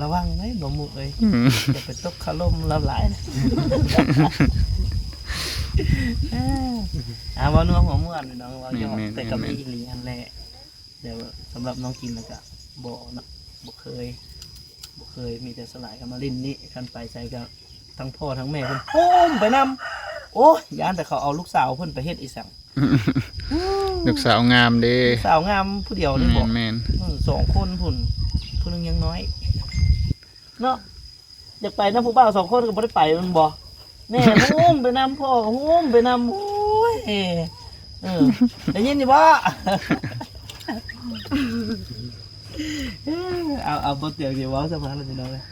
ລະວັງເດ້ ບໍ່ມຸກເອີຍ ອືມ ຢ່າໄປຕົກຄາລົມລາວຫຼາຍນະ ເອີ ອ່າ ເວົ້ານົວຫົວມ່ວນພີ່ນ້ອງ ເວົ້າຢອກ ແມ່ນໆໆ ແຕ່ກໍມີອີ່ຫຼີຫັ້ນແຫຼະ ແຕ່ສຳລັບນ້ອງກິນແລ້ວກໍບໍ່ເນາະ ບໍ່ເຄີຍ ບໍ່ເຄີຍ ມີແຕ່ສະຫຼາຍກໍມາຫຼິ້ນນີ້ ຄັນໄປໃສກໍທັງພໍ່ທັງແມ່ເພິ່ນໂຮມໄປນຳ ໂອ້ຍ ຢ້ານແຕ່ເຂົາເອົາລູກສາວເພິ່ນໄປເຮັດອີ່ສັງ ລູກສາວງາມເດ້ ລູກສາວງາມຜູ້ດຽວນີ້ບໍ ແມ່ນໆ ເອີ ສອງຄົນພຸ້ນ ຜູ້ໜຶ່ງຍັງນ້ອຍເນາະ ຢາກໄປນຳຜູ້ບ່າວສອງຄົນກໍບໍ່ໄດ້ໄປແມ່ນບໍ່ ແມ່ໂຮມໄປນຳ ພໍ່ກໍໂຮມໄປນຳ ໂອ້ຍ ເອີ ໄດ້ຍິນຢູ່ບໍ່? ເອີ ເອົາ ເອົາ ບໍ່ຕຽງຊິເວົ້າສຳພັນແລ້ວພີ່ນ້ອງເອີຍ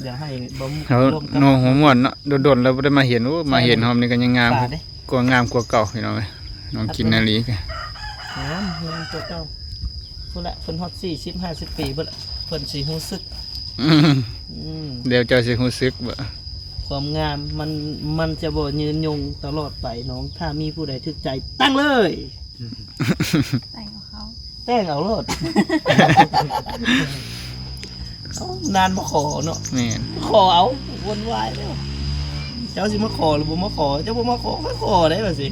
ດຽວໃຫ້ບ່າວມຸກ ເອົາ ຮ່ວມກັບ ນ້ອງຫົວມ່ວນເນາະ ດົນໆແລ້ວບໍ່ໄດ້ມາເຫັນ ໂອ້ ມາເຫັນຮອບນີ້ກໍຍັງງາມ ຕາເດ້ ກວ່າງາມກວ່າເກົ່າພີ່ນ້ອງເອີຍ ນ້ອງກິນນາລີກໍງາມ ງາມກວ່າເກົ່າ ພຸ້ນລະ ເພິ່ນຮອດສີ່ສິບຫ້າສິບປີເບິດລະ ເພິ່ນຊິຮູ້ສຶກ ອືມ ອືມ ແລ້ວເຈົ້າຊິຮູ້ສຶກບໍ່? ຄວາມງາມມັນ ມັນຈະບໍ່ຍືນຍົງຕະຫຼອດໄປນ້ອງ ຖ້າມີຜູ້ໃດຖືກໃຈ ຕັ້ງເລີຍ ແຕ່ງເອົາເຂົາ ແຕ່ງເອົາໂລດ ເອົ້າ ນານມາຂໍເນາະ ແມ່ນ ຂໍເອົາ ວົນວາຍແລ້ວ ເຈົ້າຊິມາຂໍຫຼືບໍ່ມາຂໍ ເຈົ້າບໍ່ມາຂໍ ຂ້ອຍຂໍໄດ໋ວ່າຊີ້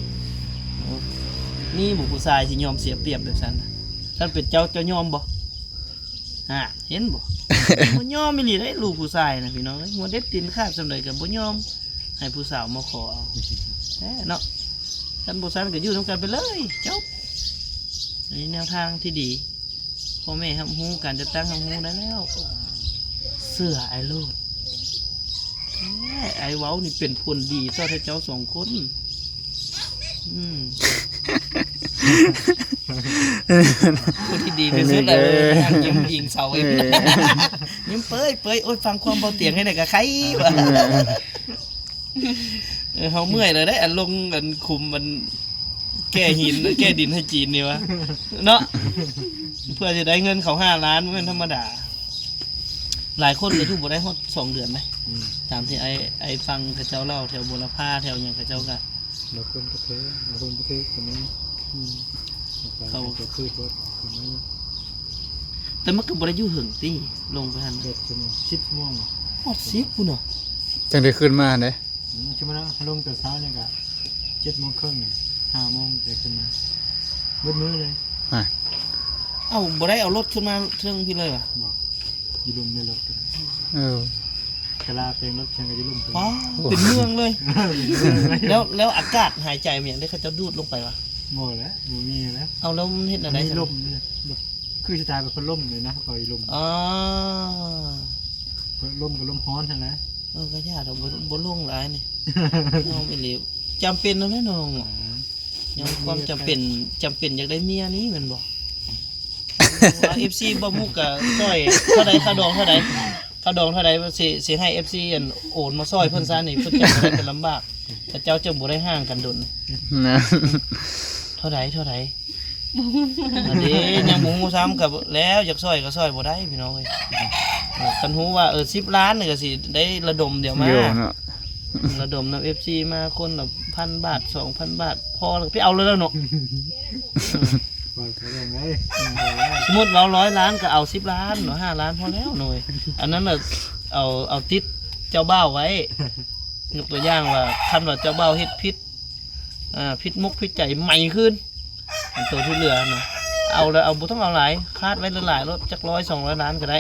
ມີບໍ່ຜູ້ຊາຍຊິຍອມເສຍປຽບແບບຊັ້ນນະ? ຄັນເປັນເຈົ້າ ເຈົ້າຍອມບໍ່? ຫາ ເຫັນບໍ່? ບໍ່ຍອມອີ່ຫຼີເດ້ ລູກຜູ້ຊາຍນະພີ່ນ້ອງເອີຍ ຫົວເດັດຕີນຂາດສ່ຳໃດກໍບໍ່ຍອມໃຫ້ຜູ້ສາວມາຂໍເອົາ ແທ້ເນາະ ຄັນບໍ່ຊັ້ນກໍຢູ່ນຳກັນໄປເລີຍ ຈົບ ອັນນີ້ແນວທາງທີ່ດີ ພໍ່ແມ່ຮັບຮູ້ ການຈັດຕັ້ງຮັບຮູ້ໄດ້ແລ້ວ ເຊື່ອອ້າຍໂລດ. ອ້າຍເວົ້ານີ້ເປັນຜົນດີຕໍ່ເຈົ້າສອງຄົນ. ອືມ ຄົນທີ່ດີທີ່ສຸດແລ້ວ ເອີ ນັ່ງຍິ້ມອີງເສົາ ເອີ ຍິ້ມເປີຍໆ. ໂອ້ຍ ຟັງຄວາມເບົາຕຽງໃຫ້ແດ່ກະໄຄວ່າ ເອີ ເຮົາເມື່ອຍແລ້ວເດ້ ອັນລົງອັນຂຸມ ອັນແກ່ຫີນ ແກ່ດິນໃຫ້ຈີນນີ້ວະ ເນາະ ເພື່ອຈະໄດ້ເງິນເຂົາຫ້າລ້ານ ບໍ່ແມ່ນທຳມະດາ. ຫຼາຍຄົນກໍຢູ່ບໍ່ໄດ້ຮອດສອງເດືອນເດ້ ອືມ ຕາມທີ່ອ້າຍ ອ້າຍຟັງເຂົາເຈົ້າເລົ່າ ແຖວບົວລະພາ ແຖວຫຍັງ ເຂົາເຈົ້າກໍ ລາວຄົນປະເທດ ລາວຄົນປະເທດກໍມີ ອືມ ເຂົາ ເຂົາຄືດເບິດກໍມີ. ແຕ່ມັນກໍບໍ່ໄດ້ຢູ່ເຫິງຕິ ລົງໄປຫັ້ນ ເຈັດຊົ່ວໂມງ ສິບຊົ່ວໂມງ ຮອດສິບພຸ້ນເນາະ ຈັ່ງໄດ້ຂຶ້ນມາຫັ້ນເດ້. ອືມ ຊົ່ວໂມງລະ ລົງແຕ່ເຊົ້ານີ້ກໍເຈັດໂມງເຄິ່ງນີ້ ຫ້າໂມງໄດ້ຂຶ້ນມາ ເບິດມື້ເລີຍ. ຮະ ເອົ້າ ບໍ່ໄດ້ເອົາລົດຂຶ້ນມາເທິງພີ້ເລີຍຫວາ? ບໍ່ ຢູ່ລຸ່ມໃນລົດກໍໄດ້ ເອີ ກະລາເປງລົດແຂ່ງກັນຢູ່ລຸ່ມເທິງ. ປ້າ ເປັນເມືອງເລີຍ ເປັນເມືອງເລີຍ. ແລ້ວ ແລ້ວອາກາດຫາຍໃຈມັນຫຍັງເດ້ ເຂົາເຈົ້າດູດລົງໄປຫວາ? ບໍ່ແຫຼະ ບໍ່ມີແຫຼະ. ເອົາ ແລ້ວມັນເຮັດແນວໃດ? ມີລົມເລີຍ ແບບຄືສະໄຕແບບພັດລົມເລີຍນະ ເຂົາຢູ່ລຸ່ມ. ອໍ ພັດລົມກໍລົມຮ້ອນຫັ້ນແຫຼະ. ເອີ ກໍຢ່າດອກ ບໍ່ ບໍ່ລົງຫຼາຍນີ້ ນ້ອງອີ່ຫຼີ ຈຳເປັນແລ້ວເນາະ ນ້ອງເນາະ. ຍ້ອນຄວາມຈຳເປັນ ຈຳເປັນຢາກໄດ້ເມຍນີ້ແມ່ນບໍ່? ເອົາ ເອັຟຊີ ບໍ່ມຸກກະຊ່ອຍເທົ່າໃດ ຄ່າດອງເທົ່າໃດ ຄ່າດອງເທົ່າໃດ ຊິ ຊິໃຫ້ ເອັຟຊີ ອັນໂອນມາຊ່ອຍເພິ່ນຊະນີ້ ເພິ່ນຈັ່ງບໍ່ໄດ້ເປັນລຳບາກ ເຂົາເຈົ້າຈຶ່ງບໍ່ໄດ້ຫ່າງກັນດົນ. ນະ ເທົ່າໃດ ເທົ່າໃດ? ອັນນີ້ຍັງບໍ່ຮູ້ຊ້ຳ ກໍແລ້ວ ຢາກຊ່ອຍກໍຊ່ອຍບໍ່ໄດ້ພີ່ນ້ອງເອີຍ. ເອີ ຄັນຮູ້ວ່າ ເອີ ສິບລ້ານນີ້ກໍຊິໄດ້ລະດົມດຽວມາ ລະດົມນຳ ເອັຟຊີ ມາຄົນລະພັນບາດ ສອງພັນບາດ ພໍແລ້ວ ໄປເອົາເລີຍເນາະ. ເອີ ສົມມຸດເຮົາຮ້ອຍລ້ານກໍເອົາສິບລ້ານເນາະ ຫ້າລ້ານພໍແລ້ວເນາະ. ອັນນັ້ນນະ ເອົາ ເອົາຕິດເຈົ້າບ່າວໄວ້ ຍົກຕົວຢ່າງວ່າ ຄັນວ່າເຈົ້າບ່າວເຮັດຜິດ ອ່າ ຜິດມົກຜິດໃຈໃໝ່ຄືນ ອັນໂຕທີ່ເຫຼືອນະ ເອົາແລ້ວ ເອົາ ບໍ່ຕ້ອງເອົາຫຼາຍ ຄາດໄວ້ຫຼາຍໆໂລດ ຈັກຮ້ອຍສອງຮ້ອຍລ້ານກໍໄດ້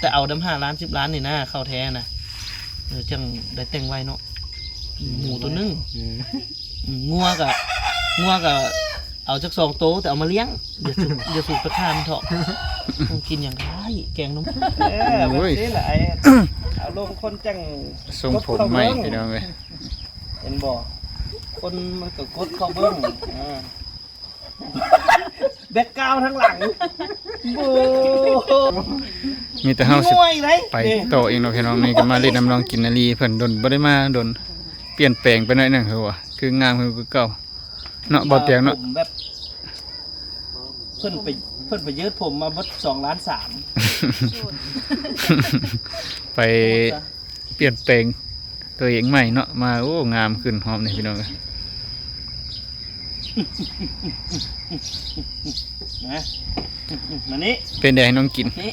ແຕ່ເອົານຳຫ້າລ້ານສິບລ້ານນີ້ນະ ເຂົ້າແທ້ນະ. ເອີ ຈັ່ງໄດ້ແຕ່ງໄວເນາະ ໝູໂຕໜຶ່ງ ເອີ ອືມ ງົວກະ ງົວກະເອົາຈັກສອງໂຕ ແຕ່ເອົາມາລ້ຽງ ຢ່າສູບ ຢ່າສູບໄປຂ້າມັນເຖາະ. ກິນຫຍັງກໍໄດ້ ແກງໜໍ່ ເອີ ໂອ້ຍ ແບບນີ້ລະ ເອົາລົງຄົນຈັ່ງ ຊົງຜົມໃໝ່ ກົດເຂົ້າເບິ່ງ ພີ່ນ້ອງເອີຍ. ເຫັນບໍ່ ຄົນມັນກໍກົດເຂົ້າເບິ່ງ ອ່າ ແບັກກຣາວທາງຫຼັງ ໂອ້ ມີແຕ່ເຮົາຊິໄປຕໍ່ເອງເນາະພີ່ນ້ອງ. ນີ້ກໍມາຫຼິ້ນນຳນ້ອງກິນນາລີ ເພິ່ນດົນບໍ່ໄດ້ມາດົນ ປ່ຽນແປງໄປໜ້ອຍໜຶ່ງ ຄືວ່າ ຄືງາມຄືເກົ່າເນາະ ບໍ່ຕຽງເນາະ. ແບບ ເພິ່ນໄປ ເພິ່ນໄປເຢີດຜົມມາເບິດສອງລ້ານສາມ ໄປປ່ຽນແປງຕົວເອງໃໝ່ເນາະ ມາ ໂອ້ ງາມຂຶ້ນຮອບນີ້ພີ່ນ້ອງເອີຍ. ມາ ມານີ້ ເປັນໃດນ້ອງກິນ ນີ້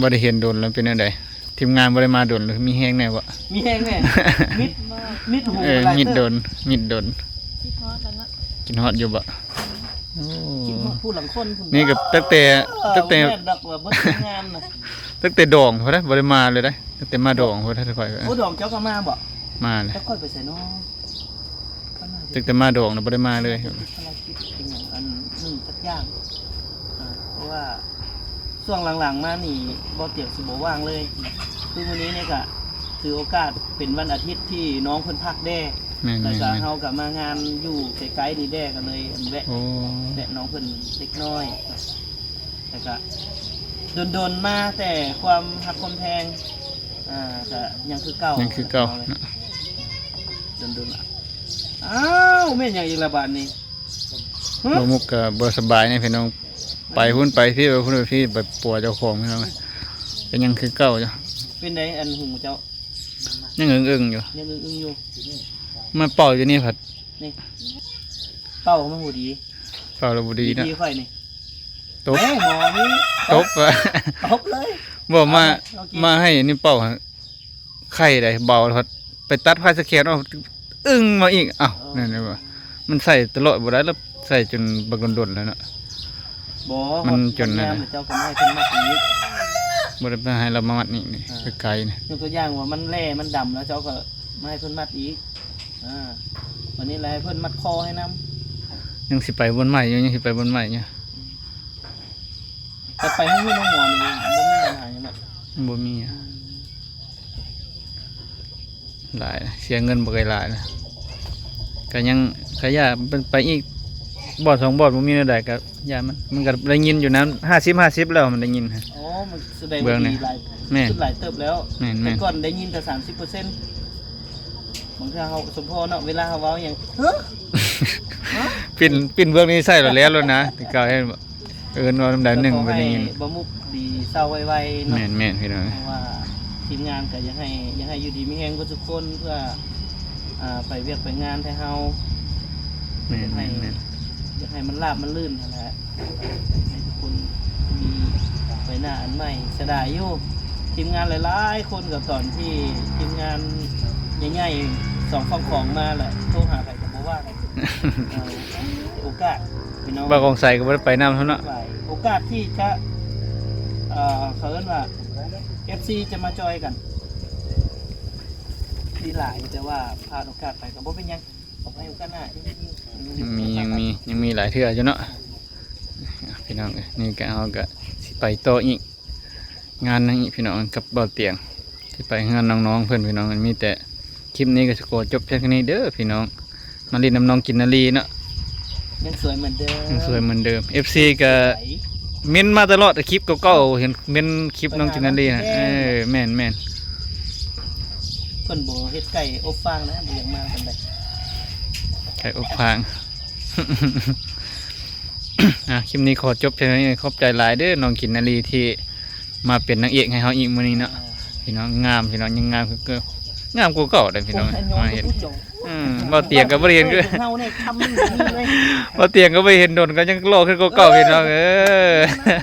ບໍ່ໄດ້ເຫັນດົນແລ້ວ ເປັນແນວໃດ? ທີມງານບໍ່ໄດ້ມາດົນ ມີແຮງແດ່ບໍ່? ມີແຮງແດ່ ມິດ ມິດຫູ ເອີ ມິດດົນ ມິດດົນ ຄິດຮອດແລ້ວເນາະ ຄິດຮອດຢູ່ບໍ່? ອືມ ໂອ້ ຄິດຮອດຜູ້ຫຼັງຄົນພຸ້ນ ນີ້ກໍຕັ້ງແຕ່ ເອີ ຕັ້ງແຕ່ ບໍ່ແມ່ນດອກວ່າເບິດທີມງານນະ ຕັ້ງແຕ່ດອງພຸ້ນນະ ບໍ່ໄດ້ມາເລີຍເດ້ ຕັ້ງແຕ່ມາດອງພຸ້ນນະ ຂ້ອຍ ໂອ້ ດອງເຈົ້າກໍມາບໍ່? ມາແລ້ວ ແຕ່ຂ້ອຍໄປໃສເນາະ? ຕັ້ງແຕ່ມາດອງນະບໍ່ໄດ້ມາເລີຍ ຕິດພາລະກິດອີ່ຫຍັງອັນໜຶ່ງຈັກຢ່າງ ອ່າ ເພາະວ່າຊ່ວງຫຼັງໆມານີ້ບໍ່ຕຽງຊິບໍ່ວ່າງເລີຍ ຄືມື້ນີ້ນີ້ກະຖືໂອກາດເປັນວັນອາທິດທີ່ນ້ອງເພິ່ນພັກແດ່ ແມ່ນໆໆ ແລ້ວກະເຮົາກະມາງານຢູ່ໃກ້ໆນີ້ແດ່ ກໍເລີຍອັນແວະ ໂອ້ ແວະນ້ອງເພິ່ນເລັກນ້ອຍ ແລ້ວກະດົນໆມາແຕ່ຄວາມຮັກຄວາມແພງ ອ່າ ກະຍັງຄືເກົ່າ ຍັງຄືເກົ່າ ເນາະ ດົນໆ ອ້າວ ແມ່ນຫຍັງອີກລະບາດນີ້? ຫຶ? ບໍ່ມຸກກໍບໍ່ສະບາຍນີ້ພີ່ນ້ອງ ໄປພຸ້ນໄປພີ້ ໄປພຸ້ນໄປພີ້ ໄປປົວເຈົ້າຂອງພີ່ນ້ອງ ກໍຍັງຄືເກົ່າຢູ່. ເປັນໃດອັນຫູເຈົ້າ? ຍັງເອິງໆຢູ່ ຍັງເອິງໆຢູ່ ມາເປົ່າຢູ່ນີ້ພັດ ນີ້ ເປົ່າມັນບໍ່ດີ ເປົ່າແລ້ວບໍ່ດີນະ ດີຂ້ອຍນີ້ ຕົບ ເອີ ໝໍນີ້ ຕົບ ຕົບເລີຍ ບໍ່ມາ ມາໃຫ້ນີ້ເປົ່າ ໄຂ້ໃດເບົາ ໄປຕັດຜ້າສະແຂນອອກ ອຶ້ງມາອີກ ອ້າວ ເອີ ນັ້ນແຫຼະວ່າ ມັນໃສ່ຕະຫຼອດບໍ່ໄດ້ ແລ້ວໃສ່ຈົນບັກດົນໆແລ້ວເນາະ ບໍ່ ມັນຈົນນັ້ນ ເຈົ້າກໍບໍ່ໃຫ້ເພິ່ນມັດອີກ ບໍ່ໄດ້ໃຫ້ລາວມາມັດນີ້ ນີ້ ອ່າ ໄກໆນີ້ ຍົກຕົວຢ່າງວ່າມັນແຫຼ້ມັນດຳແລ້ວ ເຈົ້າກໍບໍ່ໃຫ້ເພິ່ນມັດອີກ ອ່າ ບັດນີ້ລະໃຫ້ເພິ່ນມັດຄໍໃຫ້ນຳ ຍັງຊິໄປບ່ອນໃໝ່ຢູ່ ຍັງຊິໄປບ່ອນໃໝ່ຢູ່ ອືມ ແຕ່ໄປໂຮງຮຽນໂຮງໝໍນີ້ບໍ່ມີບັນຫາຫຍັງເນາະ ບໍ່ມີ ອືມ ອືມ ຫຼາຍ ເສຍເງິນບໍ່ໄກຫຼາຍນະ ກໍຍັງ ກໍຢ້ານໄປອີກ ບ່ອນສອງບ່ອນ ບໍ່ມີແນວໃດ ກໍຢ້ານມັນ ມັນກໍໄດ້ຍິນຢູ່ນະ ຫ້າສິບຫ້າສິບແລ້ວ ມັນໄດ້ຍິນນະ. ອໍ ມັນສະແດງວ່າດີຫຼາຍ ແມ່ນ ຫຼາຍເຕີບແລ້ວ. ແມ່ນໆ ແຕ່ກ່ອນໄດ້ຍິນແຕ່ສາມສິບເປີເຊັນ ບາງເທື່ອເຮົາສົມພໍເນາະ ເວລາເຮົາເວົ້າຫຍັງ ຮະ ຮະ ປິ່ນ ປິ່ນເບື້ອງນີ້ໃສ່ແລ້ວແລ້ວນະ ແຕ່ເກົ່າ ເອີ້ນວ່ານຳໃດໜຶ່ງ ເຈົ້າຂອງ ບໍ່ໄດ້ຍິນ. ໃຫ້ບ່າວມຸກດີເຊົາໄວໆເນາະ. ແມ່ນໆ ພີ່ນ້ອງ ເພາະວ່າທີມງານກໍຢາກໃຫ້ ຢາກໃຫ້ຢູ່ດີມີແຮງເບິດທຸກຄົນ ເພື່ອ ອ່າ ໄປວຽກໄປງານແທ້ເຮົາ. ແມ່ນໆ ຢາກໃຫ້ ແມ່ນໆ ຢາກໃຫ້ມັນລາບມັນລື່ນຫັ້ນແຫຼະ ໃຫ້ທຸກຄົນມີໃບໜ້າອັນໃໝ່. ເສຍດາຍຢູ່ ທີມງານຫຼາຍໆຄົນ ກໍຕອນທີ່ທີມງານໃຫຍ່ໆ ສອງຝັ່ງຂອງມາແຫຼະ ໂທຫາໃຜກໍບໍ່ວ່າກັນ. ເອີ ໂອກາດ ພີ່ນ້ອງ ບ່າວກອງໄຊກໍບໍ່ໄດ້ໄປນຳເນາະ. ໂອກາດທີ່ຈະ ເອີ ເຂົາເອີ້ນວ່າ ເອັຟຊີ ຈະມາຈອຍກັນ ມີຫຼາຍ ແຕ່ວ່າພາດໂອກາດໄປກໍບໍ່ເປັນຫຍັງ ຂໍໃຫ້ໂອກາດໜ້າ ຍັງມີ ຍັງມີ ຍັງມີຫຼາຍເທື່ອຢູ່ເນາະ ພີ່ນ້ອງເອີຍ. ນີ້ກໍ ເຮົາກໍຊິໄປຕໍ່ອີກ ງານໜຶ່ງອີກ ພີ່ນ້ອງ ກັບບ່າວຕຽງ ຊິໄປເຮືອນນ້ອງໆເພິ່ນ ພີ່ນ້ອງ. ມີແຕ່ ຄລິບນີ້ກໍຊິຂໍຈົບພຽງເທົ່ານີ້ເດີພີ່ນ້ອງ ມາຫຼິ້ນນຳນ້ອງກິນນາລີເນາະ. ຍັງສວຍເໝືອນເດີມ ຍັງສວຍເໝືອນເດີມ. ເອັຟຊີກໍເມັ້ນມາຕະຫຼອດ ຄລິບເກົ່າໆ ເຫັນເມັ້ນຄລິບນ້ອງກິນນາລີນະ. ເອີ ແມ່ນໆ ເພິ່ນບໍ່ເຮັດໄກ່ອົບຟາງນະ ບໍ່ຢາກມາປານໃດ ໄກ່ອົບຟາງ. ອ່າ ຄລິບນີ້ຂໍຈົບພຽງເທົ່ານີ້ ຂອບໃຈຫຼາຍເດີນ້ອງກິນນາລີທີ່ ມາເປັນນາງເອກໃຫ້ເຮົາອີກມື້ນີ້ເນາະ. ອ່າ ພີ່ນ້ອງ ງາມ ພີ່ນ້ອງ ຍັງງາມຄືເກົ່າ ງາມກວ່າເກົ່າເດ້ພີ່ນ້ອງ. ໂອ້ຍ ມາເຫັນ ອືມ ບ່າວຕຽງກໍບໍ່ໄດ້ເຫັນຄື ເຮົານີ້ຄຳນີ້ເລີຍ ບ່າວຕຽງກໍບໍ່ໄດ້ເຫັນດົນ ກໍຍັງຫຼໍ່ຂຶ້ນກວ່າເກົ່າ ເອີ ພີ່ນ້ອງເອີຍ.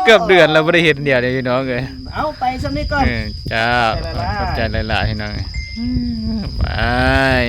ເກືອບເດືອນແລ້ວບໍ່ໄດ້ເຫັນດຽວນີ້ພີ່ນ້ອງເອີຍ. ເອົາ ໄປຊ່ຳນີ້ກ່ອນ ເອີ ເຈົ້າ ຂອບໃຈຫຼາຍໆ ພີ່ນ້ອງເອີຍ. ບາຍ.